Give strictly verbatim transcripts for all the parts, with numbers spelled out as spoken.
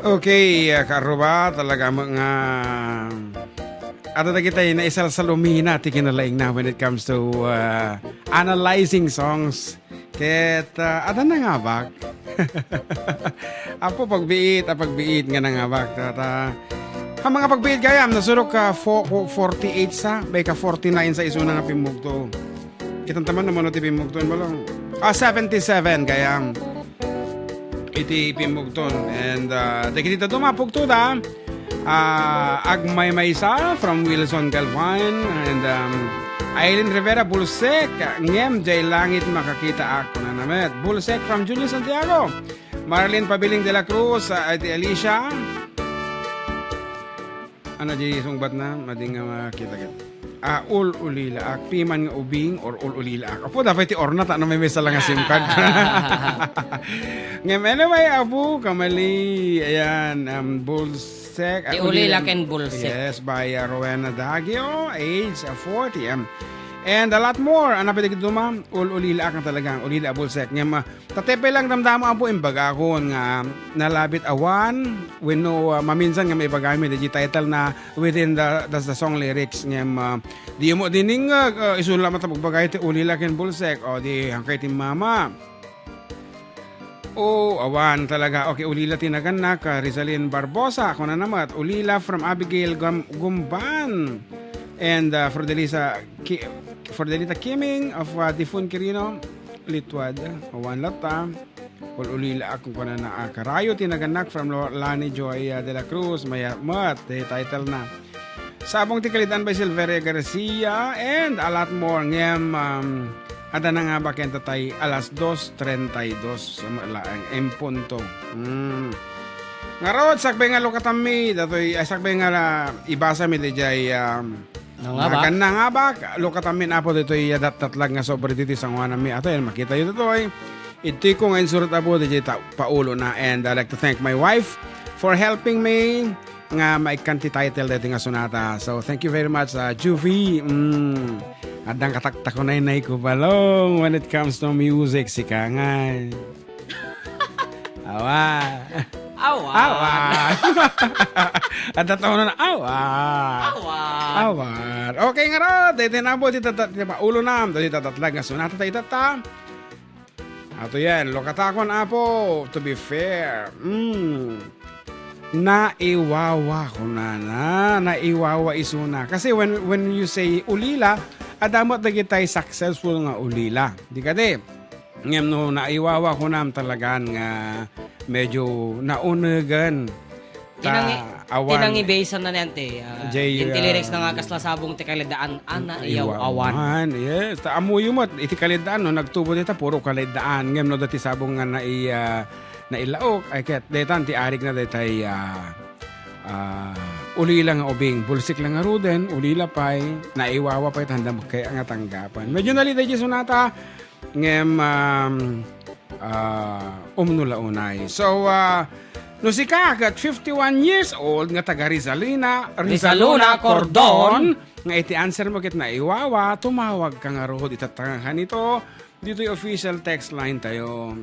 Okay, ah, kaarruba, talaga met nga adda dagiti naisalsalumina ti kinalaingna when it comes to, ah, analyzing songs. Ket, ah, adda nangabak. Apo, pagbiit, a pagbiit nga nangabak. Ta, ta, ha mga pagbiit gayam, nasurok ka fo-, fo-, forty-eight sa, bay ka forty-nine sa isuna nga pimmugto. Kitam taman no mano ti pimmugton, balong. Ah, seventy-seven gayam. Iti pimmugton. And, ah, dagiti dadduma pugtoda, ah, agmaymaysa from Wilson Galvan and, um, Aileen Rivera Bulsek, ngem diay langit makakitaak, kunana met. Bulsek from Julio Santiago. Marlene Pabiling de la Cruz, ah, iti Alicia. Ano di sungbat na? Madi nga makita ket. Ah, ul-ulilaak. Piman nga ubing or ul-ulilaak. Apo, dapat ti orna ta ano may mesa lang nga SIM card. Ngem, anyway, apo, kamali. Ayan, um, Bulsek. Ah, Ti ulilak ulila-, and Bulsek. Yes, by, uh, Rowena Dagio, age, uh, forty. Um, and a lot more. Ano pa di duma? Ul-ulilaak na talaga. Ulila, Bulsek. Ngem, uh, Tatay pay lang damdamo, apo, imbagakon nga nalabit awan wenno, ah, maminsan nga maibagami dagiti title na within the, the, the song lyrics ngem, ah, di mo diningag, ah, isu la met a pagbagay ti ulila ken bulsek, o di hangkay ti mama. O, awan talaga. Okay, ulila ti nagannak, ah, Rizalin Barbosa, kunana met, ulila from Abigail Gam-, Gumban and, ah, Fidelita Ki-, Fidelita Kiming of, ah, Difun Quirino. Lituad, awan latta. Ul-ulilaak kunkunana a karayo ti nagannak from Lo-, Lani Joy, ah, de la Cruz, mayat met, ti title na. Sabong ti Kalidan by Silveria Garcia, and a lot more. Ngem, um, adda na nga baken tatay alas dos treinta y dos, um, laeng en punto. Hmm. Ngarud, sakbay nga lukatanmi, datoy, ay, sakbay nga, ah, ibasami, dijay, um, Nangabak. Nagan-, nangabak. Lukatanmin, Apo, ditoy datdatlag nga sobre ditoy sangoananmi. Ato, yan, makita yo ditoy. Itoy ko nga insurat, Apo, ditoy ta-, paulona. And I'd like to thank my wife for helping me nga maikkan ti title ditoy nga sonata. So, thank you very much, uh, Juvie. Mm. Addang kataktakunaynay ko, balong, when it comes to music, sika ngay. Awa. Awa. Awa. Adda taon na, awa. Awa. Awa. Okay, ngarud, daytoy na po, ti tata-, ti paulonam, daytoy datdatlag nga sonata, ta itatta. Ato yan, lukatakon, Apo, to be fair. Mm. Naiwawa, kunana. Naiwawa isuna. Kasi when, when you say ulila, adda met dagitay successful nga ulila. Di kadi? Ngem no naiwawa, kunam talagan nga medyo naunegen. Ta Tinangi-, awan. Tinangibaysan na niyan, te. Ah, Jay, din ti ah, lyrics na nga kasla sabong ti Kalidan, ana, iyaw, awan. Iwawan, yes. Ta amuyo met, iti Kalidan, no, nagtubo dita, puro Kalidan. Ngem no, dati sabong nga nai-, ah, nailaok, ay ket, detan ti arig na detay, ah, ah, ulila nga ubing. Bulsik lang nga ruden, ulila pay, naiwawa pay, tanda kay nga tanggapan. Medyo nalita di sonata, Ngem, um, ah, umno la unay. So, ah, no sika ket fifty-one years old nga taga Rizalina, Rizaluna, Rizaluna, Cordon, Cordon, nga iti answer mo ket naiwawa, tumawag ka ngarud, itatta nga kanito, ditoy official text line tayo.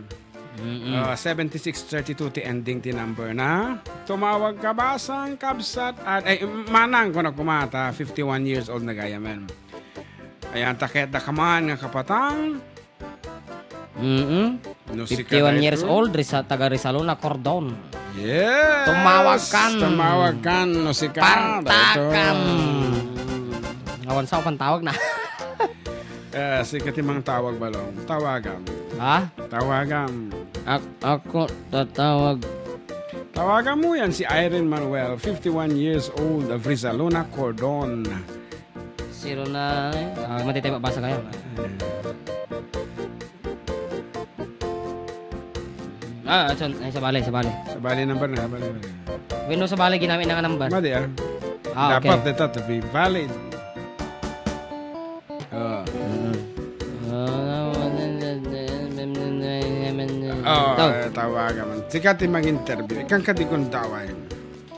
Mm-mm. Ah, seventy-six thirty-two ti ending ti number na. Tumawag ka, basang, kabsat, at, ay, manang, kuno kumata, fifty-one years old na gayamen. Ayan, ta ket da kaman nga kapatang. Mm-mm. No, si fifty-one years Kadayton. Old, Risa-, taga Rizaluna, Cordon. Yes! Tumawag kan. Tumawag kan, no, si Kadayton. Partakan. Awan sa, pantawag na. Eh, si Katimang tawag balong. Tawagam. Ha? Tawagam. Ak-, ako tatawag. Tawagan mo yan si Irene Manuel, fifty-one years old, of Rizaluna, Cordon. Zero nine. Ah, matitay mabasa kayo. Ah, ito, ay, sabali, sabali. Sabali number na, sabali number. Wenno sabali ginamit na nga number. Madi, ah. Ah, okay. Dapat ito to be valid. Oh. Mm. Oh, ito. Eh, tawagan man. Sika ti mang-interview. Ikan ka di kong tawagan.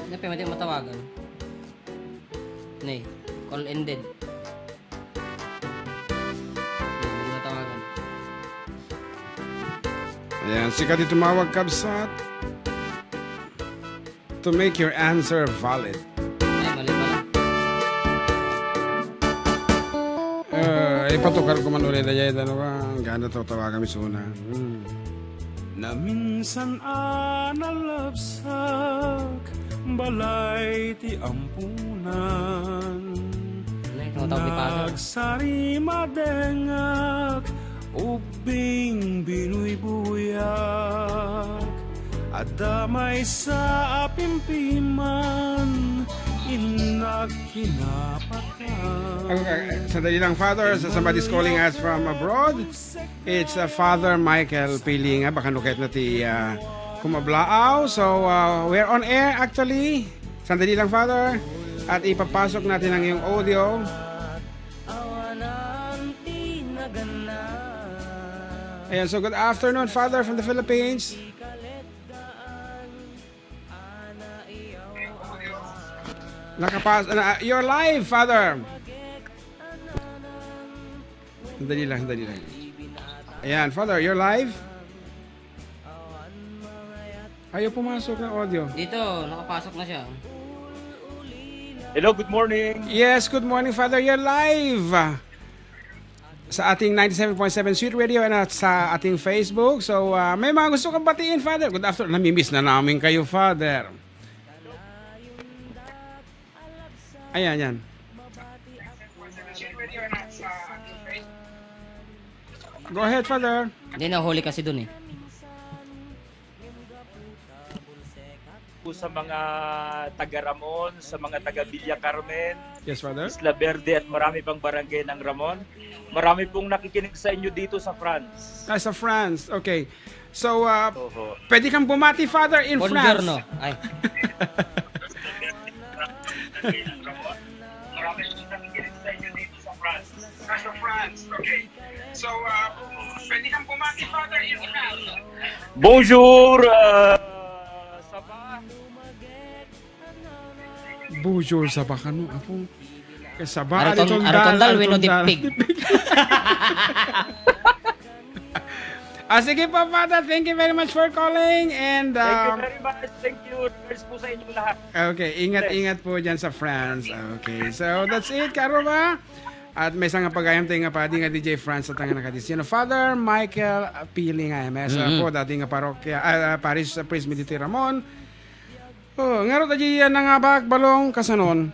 Hindi, pwede matawagan. Nay, call ended. Hindi matawagan. Ayan, sika ti tumawag, kabsat. to make your answer valid. Ay, mali pala. Eh, ipatukar ko man ulit, ay, ay, ano ka, ang ganda to, tawagan mi suna. Hmm. Naminsan a nalabsak, balay ti ampunan. Ay, tumatawag ni Father. Nagsarimadengak, ubbing binuybuyak. Adda maysa a pimpiman, innak kinapatan. Okay, sandali lang, Father. So somebody's calling us from abroad. It's, uh, Father Michael Pilinga. Baka nuket na ti, uh, kumablaaw. So, uh, we're on air, actually. Sandali lang, Father. At ipapasok natin ang iyong audio. Ayan, so good afternoon, Father, from the Philippines. Nakapas-, na, you're live, Father. Sandali lang, sandali lang. Ayan, Father, you're live. Ayaw pumasok ng audio. Dito, nakapasok na siya. Hello, good morning. Yes, good morning, Father. You're live sa ating ninety-seven point seven Sweet Radio and at sa ating Facebook. So, ah, may mga gusto kang batiin, Father. Good afternoon. Namimiss na namin kayo, Father. Ayan, yan. Go ahead, Father. Hindi, nahuli kasi dun eh. Po sa mga taga Ramon, sa mga taga Villa Carmen, Yes, Father. Isla Verde, at marami pang barangay ng Ramon. Marami pong nakikinig sa inyo dito sa France. Ah, sa France. Okay. So, uh, Oho. Pwede kang bumati, Father, in Buongiorno. France. Ay. Marami pong nakikinig sa inyo dito sa France. Ah, sa France. Okay. So, uh, pwede kang bumati, Father, in France. Bonjour, uh, Sabah. Bonjour, Sabah, kano, Apo? Kay Sabah, Ariton, Ariton, Ariton Dal, Ariton wenno Dal. Dipig. Ah, sige po, Father. Thank you very much for calling. And, Thank you um, very much. Thank you. Prayers po sa inyo lahat. Okay, ingat-ingat po dyan sa France. Okay, so that's it, Karuba. At may isang pagayam tayo nga padi nga D J France at nga nakadis. Father Michael Piling, M S, Mm-hmm. po, dati nga parokya, ah, ah, Parish Priest Mediti Ramon. Oh, ngarud a diyan nangabak balong kasanon.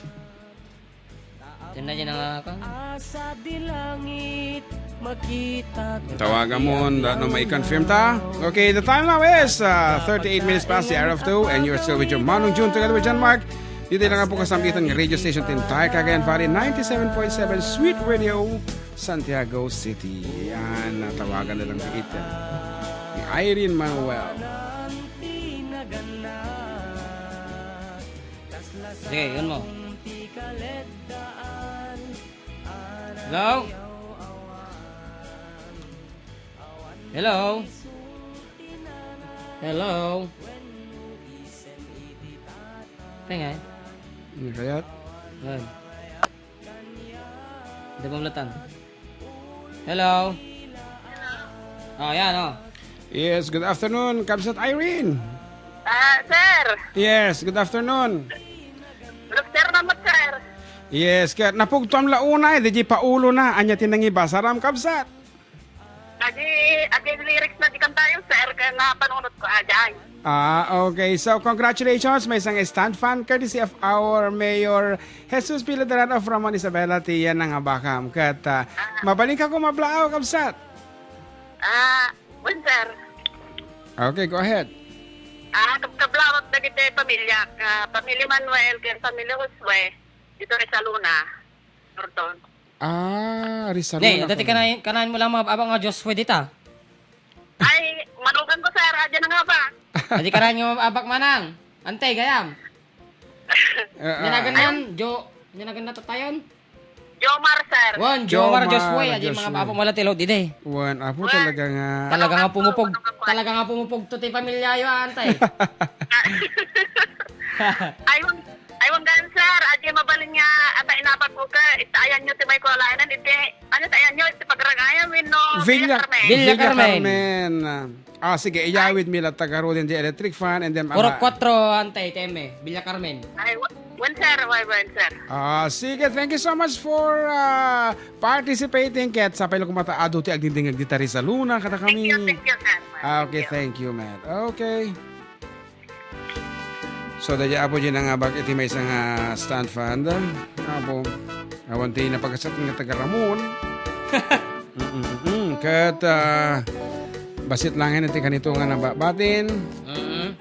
Diyan na, diyan nangabak. Asa di langit makita. Tawagan mo, no, no, may confirm ta. Okay, the time now is, uh, thirty-eight minutes past the hour of two, and you're still with your Manong June together with John Mark. Dito lang po kasambitan ng radio station, the entire Cagayan Valley, ninety-seven point seven Sweet Radio, Santiago City. Yan, natawagan na lang kita. Ni Irene Manuel. Sige, yun mo. Hello? Hello? Hello? Tengay. Ano kaya? Ayan. Di ba ulatan? Hello? Oh, yan, oh. Yes, good afternoon, Kabsat Irene. Ah, sir. Yes, good afternoon. Good afternoon, sir. Yes, kaya napugtuam la unay, di di paulo na, anya ti nangibasaram, Kabsat? Adi, adi lyrics na di kantayo, sir, kaya napanunot ko, ajay. Ah, okay. So, congratulations. May isang stand fan courtesy of our Mayor Jesus Piladarana of Ramon Isabela, ti yan nga bakam. Kat, ah, mabalin ka kung mablaaw, kabsat. Ah, well, sir. Okay, go ahead. Ah, kab-, kablawak dagiti pamilya, ah, pamilya Manuel, ken pamilya Josue, dito Rizaluna, Norton. Ah, Rizaluna. Di, dati pala. Kanayon, kanayon mo lang mga abak nga Josue dita. Ay, malugan ko, sir. Adya na nga ba? Adi kanayon nga abak manang. Antay, gayam. Ah, ah. Nanagan nan, Jo, nanagan na tatayon. Jomar, sir. Wan, Jomar, Jomar, Josue, adi mga Josue. Apo mo lang ti laud idi. Wan, apo Wan. Talaga nga. Talaga nga pumupog, talaga nga pumupog to ti pamilya yo, antay. Ay, wan, ay, wan gan, sir. Adi mabalin nga, ata inabag ko ka, itaayan nyo ti may kulayanan, iti, ano, itaayan nyo, iti pagragayam, wenno, Villa, Villa Carmen. Villa Carmen. Carmen. Ah, sige, iyawid mi la taga Roden di Electric Fan, and then, Puro ah, kwatro, Antay, T M, Villa Carmen. Ay, wa-, well, sir. Well, well, sir. Ah, sige, thank you so much for, ah, participating. Ket sapay la koma ta adu ti agdingdingag dita Rizaluna, kada kami. Thank you, thank you, sir. Ah, okay, Thank you. Thank you, Matt. Okay. So, daydi Apo, di nangabak iti maysa nga stand fan. Apo, awan ti napagasat nga taga Ramon. Mm-mm-mm. Ket, ah, bassit laeng iti kanito nga nababatin. Mm-mm.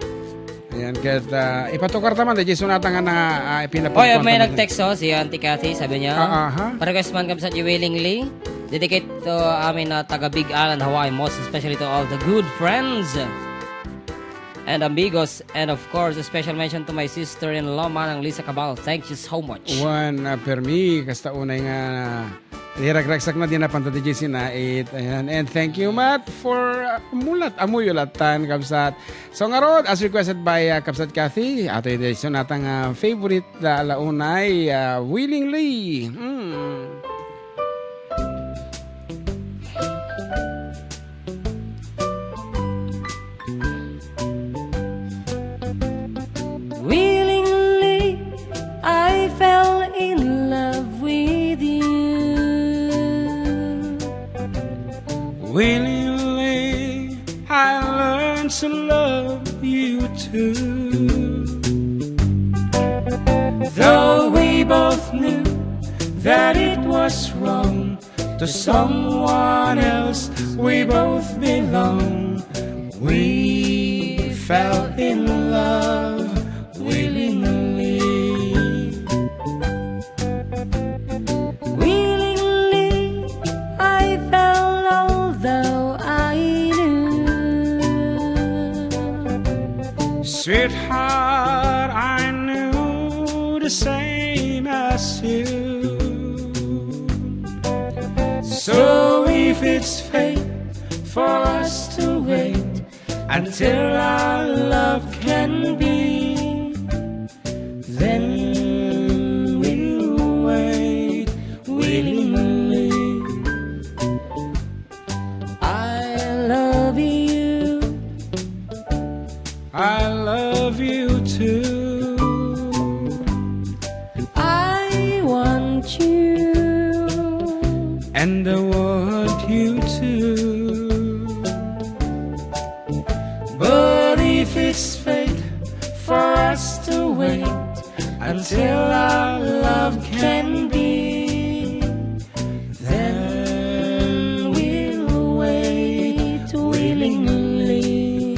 Ayan, ket, ah, ipatukar ta man, daydi sonata nga na, ah, ipinapuntuan Oy, may ta man. Nag-text, oh, si Auntie Cathy, sabi niya, Ah, aha. Parequest man kami sa Willingly. Dedicate to amin na taga Big Island, Hawaii, most especially to all the good friends and amigos, and of course, a special mention to my sister-in-law, Manang Lisa Cabal. Thank you so much. Wen, ah, permi, kasta unay nga, iragragsak na, di na panta ti J C na eight. Ayan. And thank you, Matt, for, ah, mulat, amuyo latan, kabsat. So, ngarud, as requested by, ah, kabsat Cathy, ato iti sonata nga favorite, ah, la unay, ah, Willingly. Hmm. Willingly, I fell in love with you. Willingly, I learned to love you too. Though we both knew that it was wrong, to someone else we both belong. We fell in love willingly. Willingly, I fell, although I knew. Sweetheart, I knew the same as you. So if it's fate for us to wait until our love can be, then we'll wait willingly. I love you. I love you too. I want you. And I want you too. But if it's fate for us to wait until our love can be, then we'll wait willingly.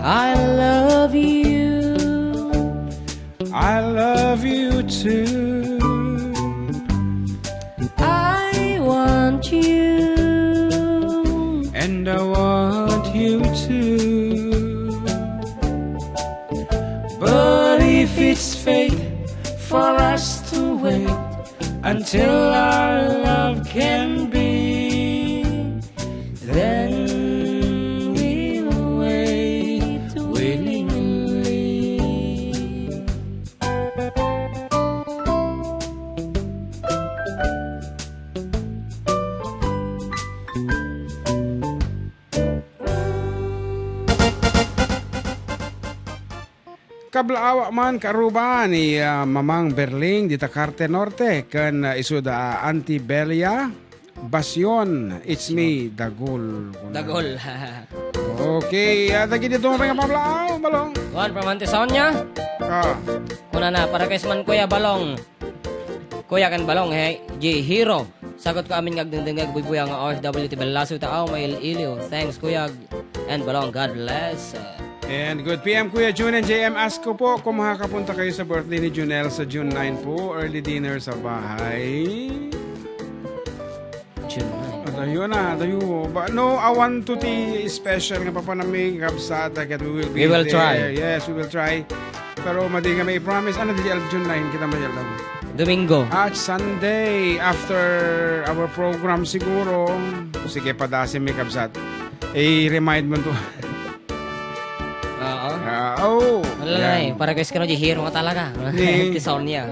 I love you. I love you too. I want you. And I want you too. But if it's fate for us to wait until our love can be, then we'll wait willingly. Kablaawa man, karuba ni, ah, Mamang Berling dita Carte Norte ken, ah, isuda, ah, Auntie Belia Basyon, it's me, Dagol. Dagol. Okay, ah, dagiti dumapay nga pablaaw, Balong. One from Auntie Sonia. Ah. Kunana, parequest man, Kuya Balong. Kuya ken Balong, hey, J Hero. Sagut ko amin nga agdengdengngeg, buybuya nga O F W ti Belaso, taaw, mail-iliw. Thanks, Kuya and Balong. God bless. And good P M, Kuya Jun and J M. Asko po kung makakapunta kayo sa birthday ni Junel sa June nine po. Early dinner sa bahay. June nine. Adayo na, adayo. Ba, no, awan to ti special nga papanami, kabsat, ket we will be We will there. Try. Yes, we will try. Pero madi nga may promise. Ano di June nine? Kita may aldaw. Domingo. At Sunday, after our program siguro. Sige, padasim mi, kabsat. I-remind mo to. Oo. Ah, oh. Wala na eh. Yan. Pa-request kano diay hero nga talaga. Ni Ti Sonia.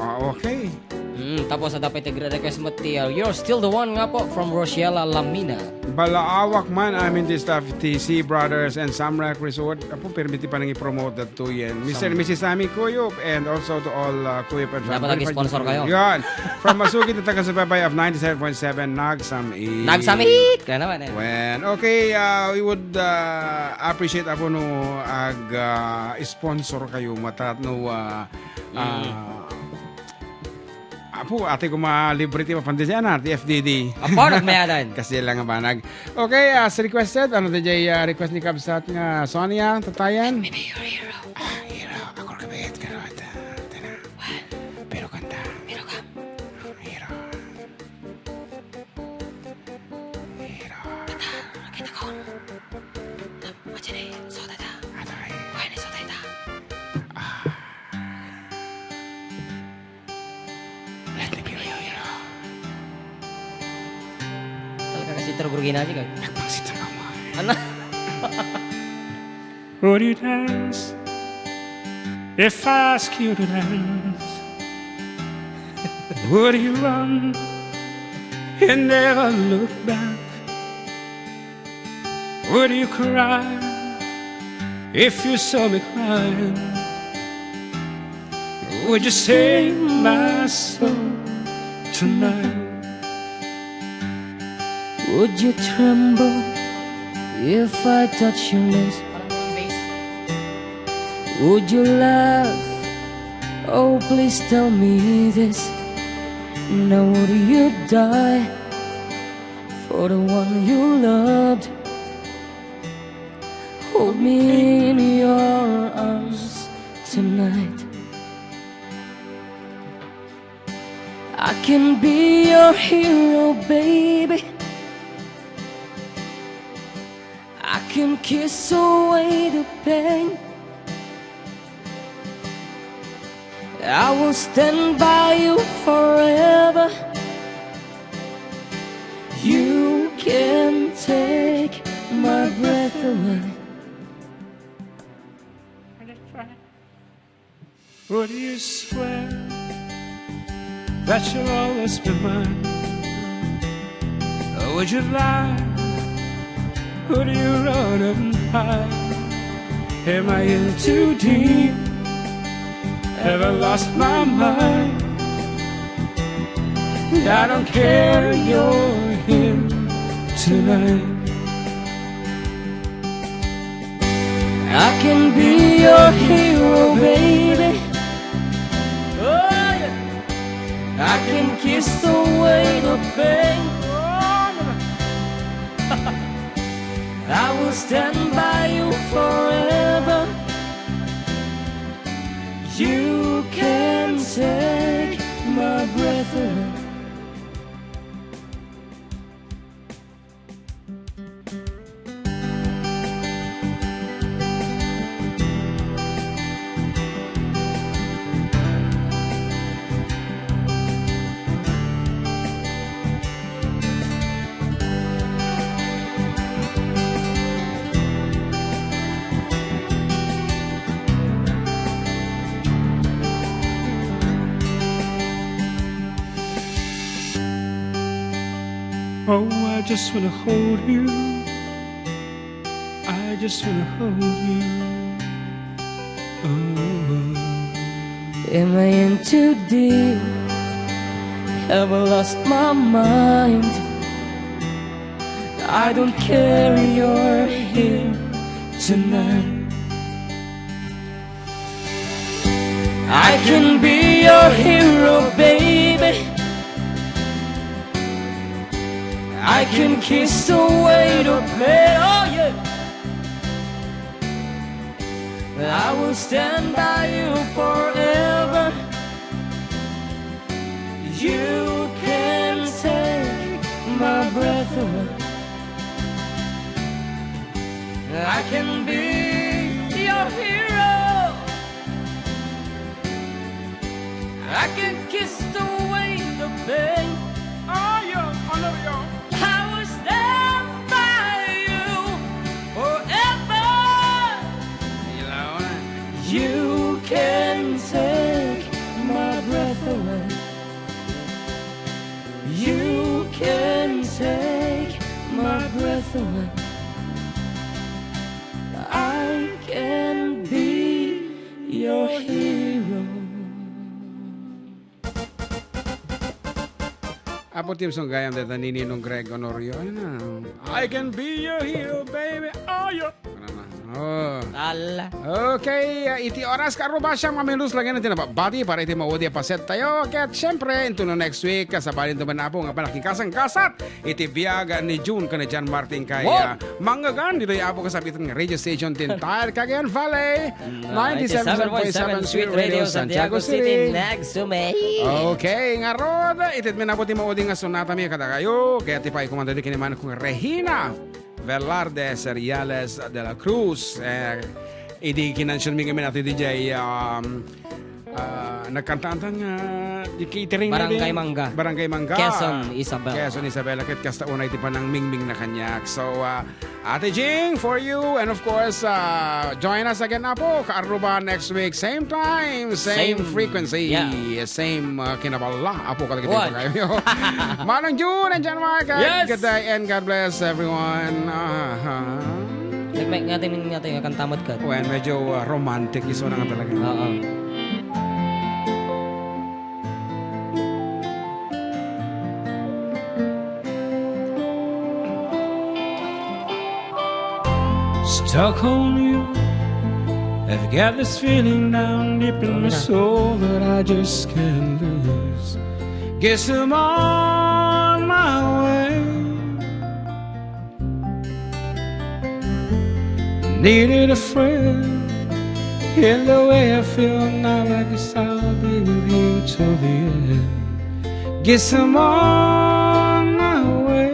Ah, okay. Mm, tapos adda pay ti request met ti, uh, You're Still the One nga po from Rochella Lamina. Balaawak man amin ti staff ti Sea Brothers and Samrak Resort. Apo, permi ti panangipromote datto yan. Mister and Missus Sammy Kuyup and also to all, uh, Kuyup and family. Dapat nag-sponsor kayo. Yan. From Masugid na taga-subaybay of ninety-seven point seven Nagsam-it. Nagsam-it! Kaya naman eh. When, okay, uh, we would, uh, appreciate apo no ag, uh, sponsor kayo matat no, uh, uh, apo, ati ko malibre ti mapandidian, ah, ti F D D. Apo, nagmayadan. Kasi lang nga banag. Okay, as requested, ano ti jay, ah, request ni Kabsat nga Sonia, tatayan? Maybe your hero. Ah, hero. Ako kabit, pero ata, ata na. What? Pero kanta. Pero ka. Hero. Hero. Tata, nakita ko. Tap, aja ni, so tata. Atay. Why ni so tata? Ah. Let me be your hero. Talaga kasi terus gina aja kan. Nagpangsit sa mama. Ano? Would you dance if I ask you to dance? Would you run and never look back? Would you cry if you saw me crying? Would you sing my song tonight? Would you tremble if I touch your lips? Would you laugh? Oh, please tell me this. Now would you die for the one you loved? Hold me in your arms tonight. I can be your hero, baby. I can kiss away the pain. I will stand by you forever. You can take my breath away. Would you swear that you'll always be mine? Or would you lie? Would you run and hide? Am I in too deep? Have I lost my mind? I don't care, you're here tonight. I can be your hero, baby. Oh, yeah. I can kiss away the pain. I will stand by you forever. You can take my breath away. Oh, I just wanna hold you. I just wanna hold you. Oh. Am I in too deep? Have I lost my mind? I don't care, you're here tonight. I can be your hero, baby. I can kiss away the pain. Oh, yeah. I will stand by you forever. You can take my breath away. I can be your hero. I can kiss away the pain. Ah, yeah, I love you. I will stand by you forever. Ilaw na. You Breath away. I can be your hero. Apo Tim, song gayam deta ni Ninong Greg Honorio. Ano na? I can be your hero, baby. Oh, your... Ano na? Oh. Ala. Okay, ah, iti oras, karuba, siyam nga minutos lang yan ang tinabati para iti maudi a paset tayo. Kaya, siyempre, into the next week, kasabalin to man, Apo, nga panakikasangkasat iti biag ni June ken ni John Martin kay, Wow! ah, Mangagan, ditoy Apo kasabitan nga radio station, ti entire Cagayan Valley, Mm, ninety-seven point seven Sweet Radio, Santiago City. Nagsumay. Okay, ngarud, itedmi na po ti maudi nga sonata mi kadakayo. Kaya ti pay kumanta di kiniman kong Regina Velarde Seriales de la Cruz. Eh, idi kinansion mi ngamin ato di jay, um, ah, nagkantaan nga di catering na Barangay din. Mangga. Barangay Mangga. Quezon, Isabela. Quezon, Isabela. Ket kasta unay ti panangmingming na kaniak. So, ah, Ate Jing, for you. And of course, ah, join us again, Apo, kaarruba next week. Same time, same Same. frequency, Yeah. same, ah, kinabala. Apo, kalagit What? kayo. Manong June and John Mark, ah, Yes. good day and God bless everyone. Aha. Nagmay nga din nga tayo kantamot ka. Well, medyo, ah, romantic iso na nga talaga. Oo. Stuck on you. I've got this feeling down deep in my soul that I just can't lose. Guess I'm on my way. Needed a friend. In the way I feel now, I guess I'll be with you till the end. Guess I'm on my way.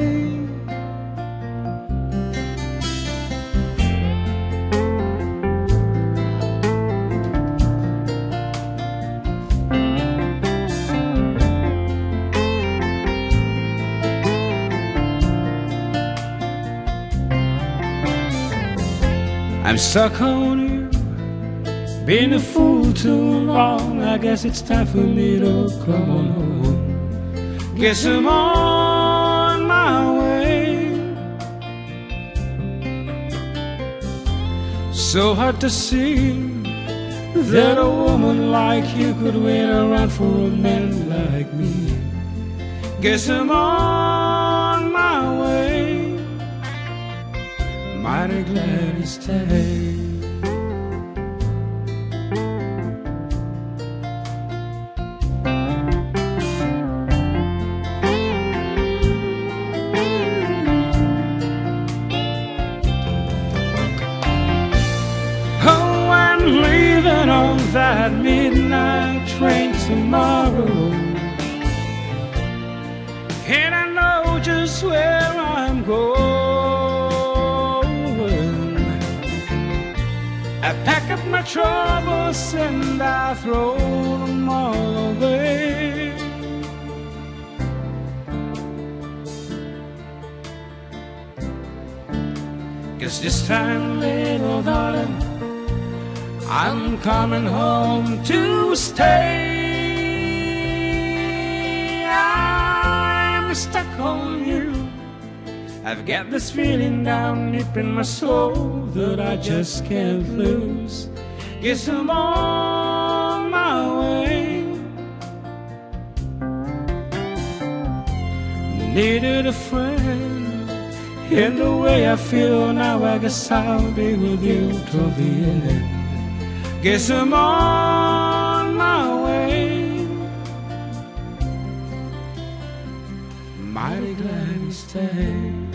I'm stuck on you. Been a fool too long. I guess it's time for me to come on home. Guess I'm on my way. So hard to see that a woman like you could wait around for a man like me. Guess I'm on my way. Mighty glad you stayed. Oh, I'm leaving on that midnight train tomorrow. And I know just where I'm going. I pack up my troubles and I throw them all away. 'Cause this time, little darling, I'm coming home to stay. I'm stuck on you. I've got this feeling down deep in my soul that I just can't lose. Guess I'm on my way. Needed a friend. In the way I feel now, I guess I'll be with you till the end. Guess I'm on my way. Mighty glad you stayed.